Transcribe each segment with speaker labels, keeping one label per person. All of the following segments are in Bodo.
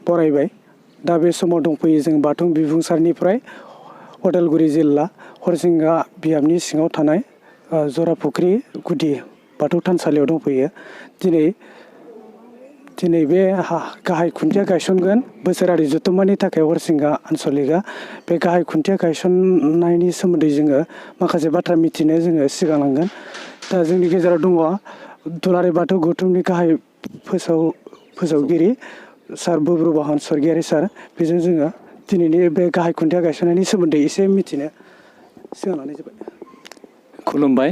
Speaker 1: बरायबाय। दा बे समाव दंफैयो जों बाथौ बिबुंसारनिफ्राय उदालगुरि जिल्ला हरिसिंगा बियाबनि सिङाव थानाय जराफुख्रि गुदि बाथौ थानसालियाव दंफैयो। दिनै बे गाहाय खुन्थिया गायसनगोन बोसोरारि जथुम्मानि थाखाय हरिसिंगा आनसलिकआ बे गाहाय खुन्थिया गायसननायनि सोमोन्दै जोङो माखासे बाथ्रा मिथिनो जोङो सिगांलांगोन। दा जोंनि गेजेराव दङ दुलाराय बाथौ गौथुमनि गाहाय फोसावगिरि सार बुब्रु बाहन स्वर्गियारि सार। बेजों जोङो दिनैनि बे गाहाय खुन्थिया गायसननायनि सोमोन्दै एसे मिथिनो सिगां लानाय जाबाय।
Speaker 2: खुलुमबाय।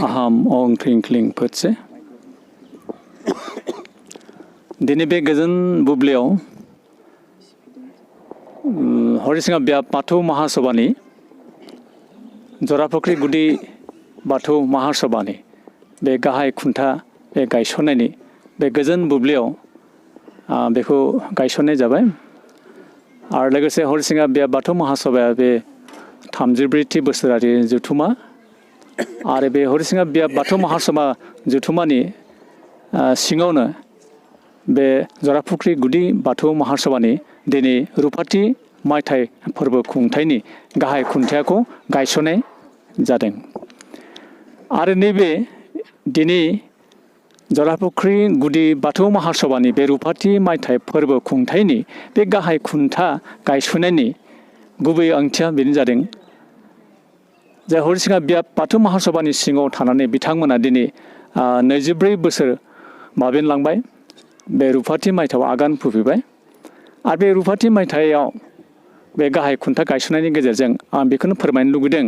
Speaker 2: आहाम अं क्लिं क्लिं फोदसे। दिनै बे गोजोन बुब्लियाव हरिसिंगा बियाब बाथौ महासभानि जराफुख्रि गुदि बाथौ महासभानि बे गाहाय खुन्था बे गायसननायनि बे गोजोन बुब्लियाव बेखौ गायसननाय जाबाय। आरो लोगोसे हरिसिंगा बियाब बाथौ महासभाया बे 34थि बोसोरारि जथुम्मा आरो बे हरिसिंगा बियाब बाथौ महासभा जथुम्मानि सिङावनो बे जराफुख्रि गुदि बाथौ महासभानि दिनै रुफाथि मायथाइ फोरबो खुंथायनि गाहाय खुन्थियाखौ गायसननाय जादों। आरो नैबे दिनै जराफुख्रि गुदि बाथौ महासभानि बे रुफाथि मायथाइ फोरबो खुंथायनि बे गाहाय खुन्था गायसननायनि गुबै ओंथिया बेनो जादों जे हरिसिंगा बियाब बाथौ महासभानि सिङाव थानानै बिथांमोना दिनै 24 बोसोर बाबेनलांबाय। बे रुफाथि मायथाइयाव आगान होफैबाय। आरो बे रुफाथि मायथाइयाव बे गाहाय खुन्था गायसननायनि गेजेरजों आं बेखौनो फोरमायनो लुगैदों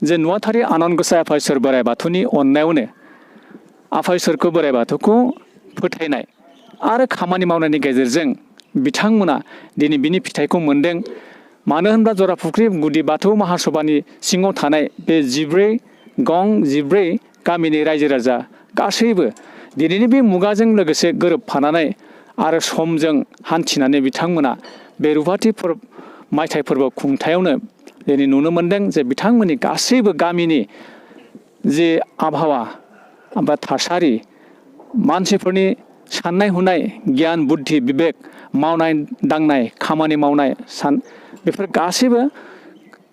Speaker 2: जे नुवाथारि आनान गसाइ आफा इसोर बोराइ बाथौनि अननायावनो आफा इसोरखौ बोराइ बाथौखौ फोथायनाय आरो खामानि मावनायनि गेजेरजों बिथांमोना दिनै बिनि फिथाइखौ मोन्दों। मानो होनब्ला जराफुख्रि गुदि बाथौ महासभानि सिङाव थानाय बे 14 गामिनि रायजो राजा गासैबो दिनैनि बे मुगाजों लोगोसे गोरोबफानानै आरो समजों हान्थिनानै बिथांमोना बे रुफाथि मायथाइ फोरबो खुंथायावनो दिनै नुनो मोन्दों जे बिथांमोननि गासैबो गामिनि जे आबहावा बा थासारि मानसिफोरनि साननाय हनाय गियान बुद्धि बिबेक मावनाय दांनाय खामानि मावनाय बेफोर गासैबो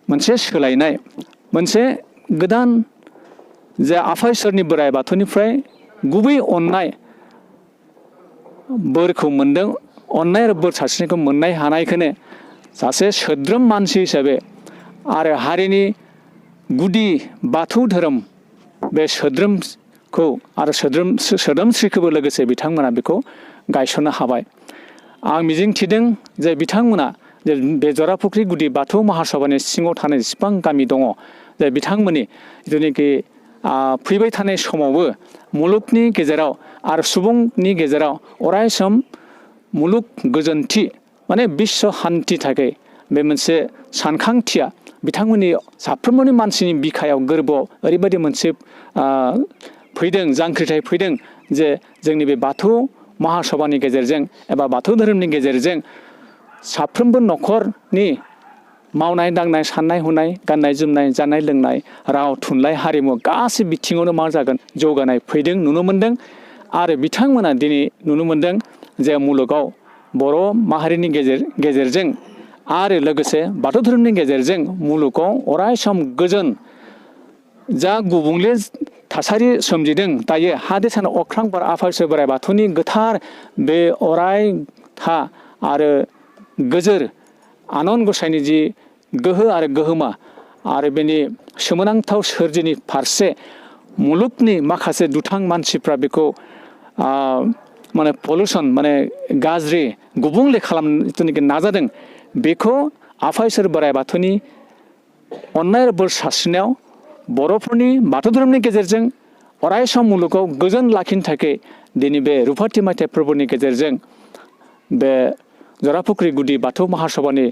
Speaker 2: मोनसे सोलायनाय मोनसे गोदान जे आफा इसोरनि बोराइ बाथौनिफ्राय गुबै अननाय बोरखौ मोन्दों। अननाय आरो बोर सारस्रिनायखौ मोननाय हानायखौनो सासे सोद्रोम मानसि हिसाबै आरो हारिनि गुदि बाथौ धोरोम बे सोद्रोमखौ आरो सोद्रोमस्रिखौबो लोगोसे बिथांमोना बेखौ गायसननो हाबाय। आं मिजिंथिदों जे बिथांमोना जे बे जराफुख्रि गुदि बाथौ महासभानि सिङाव थानाय जेसेबां गामि दङ जे बिथांमोननि जिथुनिखि फैबाय थानाय समावबो मुलुगनि गेजेराव आरो सुबुंनि गेजेराव अरायसम मुलुग गोजोनथि माने बिश्व शान्ति थाखाय बे मोनसे सानखांथिया बिथांमोननि साफ्रोमबोनि मानसिनि बिखायाव गोरबोआव ओरैबायदि मोनसे फैदों जांख्रिथाय फैदों जे जोंनि बे बाथौ महासभानि गेजेरजों एबा बाथौ धोरोमनि गेजेरजों साफ्रोमबो न'खरनि मावनाय दांनाय साननाय हनाय गाननाय जोमनाय जानाय लोंनाय राव थुनलाइ हारिमु गासै बिथिङावनो मा जागोन जौगानाय फैदों नुनो मोन्दों। आरो बिथांमोना दिनै नुनो मोन्दों जे मुलुगाव बर' माहारिनि गेजेरजों आरो लोगोसे बाथौ धोरोमनि गेजेरजों मुलुगाव अरायसम गोजोन जा गुबुंले थासारि सोमजिदों दायो हा दै सान अख्रां बार आफा इसोर बोराइ बाथौनि गोथार बे अरायथा आरो गोजोर आनान गसाइनि जि गोहो आरो गोहोमा आरो बेनि सोमोनांथाव सोरजिनि फारसे मुलुगनि माखासे दुथां मानसिफ्रा बेखौ माने पलिउसन माने गाज्रि गुबुंले खालामनो जिथुनाखि नाजादों बेखौ आफा इसोर बोराइ बाथौनि अननाय आरो बोर सारस्रिनायाव बर'फोरनि बाथौ धोरोमनि गेजेरजों अरायसम मुलुगाव गोजोन लाखिनो थाखाय दिनै बे रुफाथि मायथाइ फोरबोनि गेजेरजों बे जराफुख्रि गुदि बाथौ महासभानि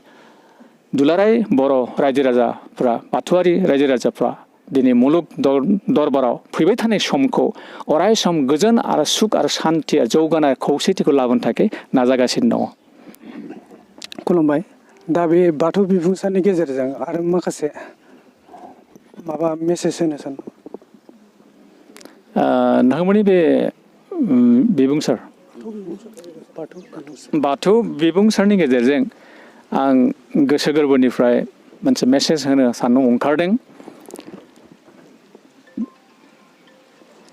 Speaker 2: दुलाराय बर' रायजो राजाफ्रा बाथौआरि रायजो राजाफ्रा दिनै मुलुग दरबाराव फैबाय थानाय समखौ अरायसम गोजोन आरो सुख आरो सान्थिया जौगानाय खौसेथिखौ लाबोनो थाखाय नाजागासिनो दङ।
Speaker 1: खुलुमबाय। दा बे बाथौ बिबुंसारनि गेजेरजों आरो माखासे माबा मेसेज होनो सानो
Speaker 2: नोंथांमोननि बे बिबुंसार बाथौ बिबुंसारनि गेजेरजों आं गोसो गोरबोनिफ्राय मोनसे मेसेज होनो साननो ओंखारदों।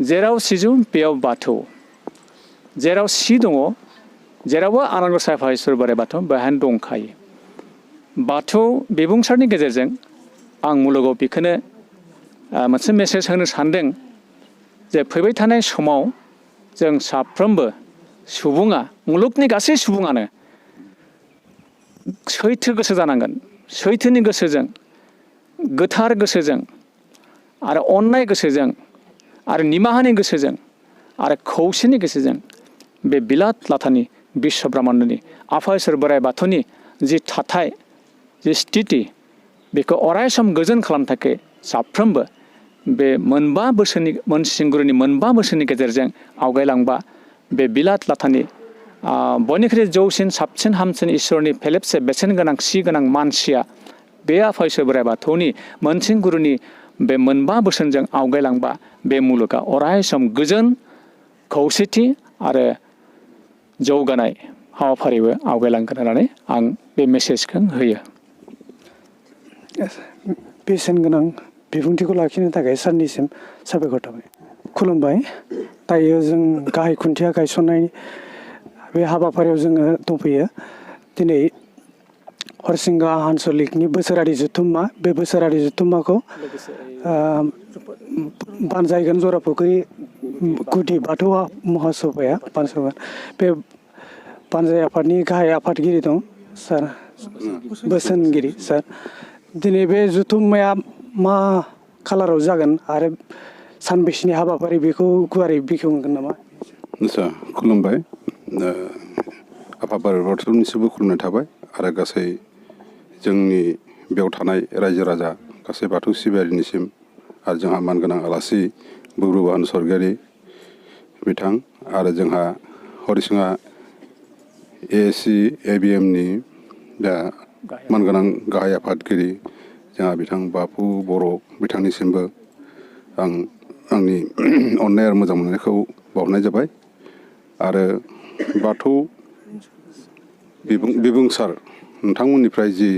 Speaker 2: जेराव सिजौ बेयाव बाथौ, जेराव सि दङ जेरावबो आनान गसाइ आफा इसोर बोराइ बाथौ बेहायनो दंखायो। बाथौ बिबुंसारनि गेजेरजों आं मुलुगाव बेखौनो मोनसे मेसेज होनो सानदों जे फैबाय थानाय समाव जों साफ्रोमबो सुबुङा, मुलुगनि गासै सुबुङानो सैथो गोसो जानांगोन। सैथोनि गोसोजों, गोथार गोसोजों आरो अननाय गोसोजों आरो निमाहानि गोसोजों आरो खौसेनि गेजेरजों बे बिलात लाथानि बिश्व ब्रह्माण्डनि आफा इसोर बोराइ बाथौनि जि थाथाय, जि स्थिति, बेखौ अराय सम गोजोन खालामनो थाखाय साफ्रोमबो बे मोनसिंगुरुनि मोनबा बोसोरनि गेजेरजों आवगायलांबा बे बिलात लाथानि बयनिख्रुइ जौसिन साबसिन हामसिन इसोरनि फेलेबसे बेसेन गोनां सि गोनां मानसिया बे आफा इसोर बोराइ बाथौनि मोनसिंगुरुनि बे मोनबा बोसोनजों आवगायलांबा बे मुलुगा अराय सम गोजोन, खौसेथि आरो जौगानाय हाबाफारिबो आवगायलांगोन होननानै आं बे मेसेजखौ होयो।
Speaker 1: बेसेन गोनां बिबुंथिखौ लाखिनो थाखाय सारनिसिम साबायखर थाबाय। खुलुमबाय। दायो जों गाहाय खुन्थिया गायसननाय बे हाबाफारियाव जोङो दंफैयो। दिनै हरिसिंगा आन्सलिकनि बोसोरारि जथुम्मा, बे बोसोरारि जथुम्माखौ बानजायगोन जराफुख्रि गुदि बाथौ महासभाया बानजायगोन। बे बानजाय आफादनि गाहाय आफादगिरि दं सार, बोसोनगिरि सार। दिनै बे जथुम्माया मा खालाराव जागोन आरो सानबेसेनि हाबाफारि बेखौ गुवारै बेखेवगोन नामा?
Speaker 3: आच्चा, खुलुमबाय। आफा बोराइ बाथौनिसिमबो खुलुमनाय थाबाय आरो गासै जोंनि बेयाव थानाय रायजो राजा गासै बाथौ सिबियारिनिसिम आरो जोंहा मानगोनां आलासि बुब्रुबाहान स्वर्गीयारि बिथां आरो जोंहा हरिसिङा ASC ABMनि दा मानगोनां गाहाय आफादगिरि जोंहा बिथां बापु बर' बिथांनिसिमबो आं आंनि अननाय आरो मोजां मोननायखौ बावहरनाय जाबाय। आरो बाथौ बिबुंसार नोंथांमोननिफ्राय जि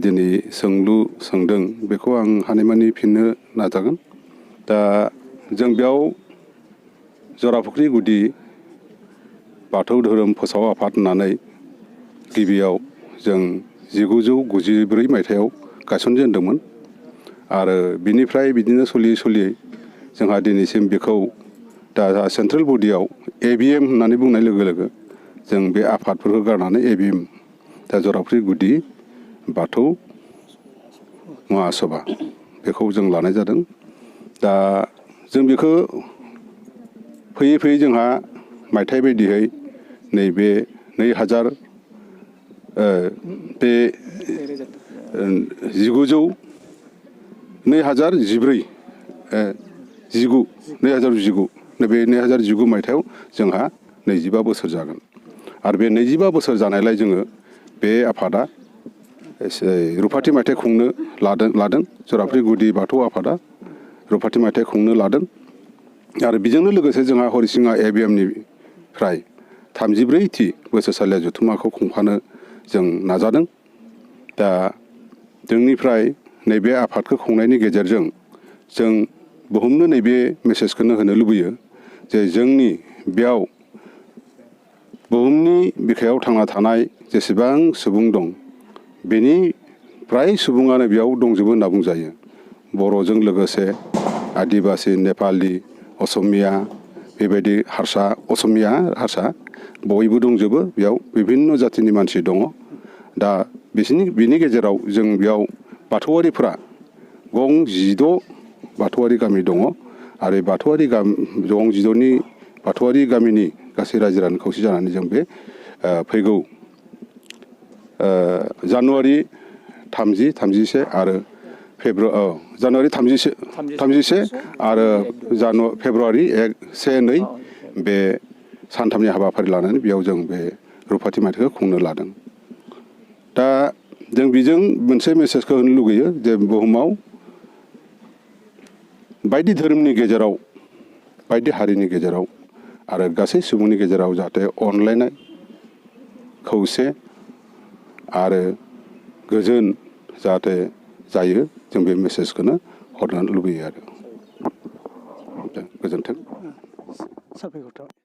Speaker 3: दिनै सोंलु सोंदों बेखौ आं हानायमानि फिननो नाजागोन। दा जों बेयाव जराफुख्रि गुदि बाथौ धोरोम फोसाव आफाद होननानै गिबियाव जों 1994 मायथाइयाव गायसनजेनदोंमोन आरो बिनिफ्राय बिदिनो सलियै सलियै जोंहा दिनैसिम बेखौ दा सेन्ट्रेल बडियाव ABM होननानै बुंनाय लोगो लोगो जों बे आफादफोरखौ गारनानै ABM दा जराफुख्रि गुदि बाथौ महासभा बेखौ जों लानाय जादों। दा जों बेखौ फैयै फैयै जोंहा मायथाइ बायदियै नैबे 2000 बे 2019 नैबे 2019 मायथाइयाव जोंहा 25 बोसोर जागोन आरो बे 25 बोसोर जानायलाय जोङो बे आफादा रुफाथि मायथाइ खुंनो लादों जराफुख्रि गुदि बाथौ आफादा रुफाथि मायथाइ खुंनो लादों आरो बेजोंनो लोगोसे जोंहा हरिसिङा ABMनिफ्राय 34थि बोसोरसालिया जथुम्माखौ खुंफानो जों नाजादों। दा जोंनिफ्राय नैबे आफादखौ खुंनायनि गेजेरजों जों बुहुमनो नैबे मेसेजखौनो होनो लुबैयो जे जोंनि बेयाव बुहुमनि बिखायाव थांना थानाय जेसेबां सुबुं दं बेनि फ्राय सुबुङानो बेयाव दंजोबो होनना बुंजायो। बर'जों लोगोसे आदिबासि, नेपालि, असमिया, बेबायदि हारसा, असमिया हारसा बयबो दंजोबो बेयाव बिभिन्न जाथिनि मानसि दङ। दा बिनि गेजेराव जों बेयाव बाथौआरिफोरा गं 16 बाथौआरि गामि दङ आरो बाथौआरि गं 16नि बाथौआरि गामिनि गासै रायजो राजानो खौसे जानानै जों बे फैगौ जानुवारि 30, 31 आरो जानुवारि 31 आरो फेब्रुवारि 1, 2 बे सानथामनि हाबाफारि लानानै बेयाव जों बे रुफाथि मायथाइखौ खुंनो लादों। दा जों बेजों मोनसे मेसेजखौ होनो लुगैयो जे बुहुमाव बायदि धोरोमनि गेजेराव, बायदि हारिनि गेजेराव आरो गासै सुबुंनि गेजेराव जाहाथे अनलायनाय खौसे आरो गोजोन जाहाथे जायो जों बे मेसेजखौनो हरनो लुबैयो आरो गोजोन्थों।
Speaker 1: साबायखर थाबाय।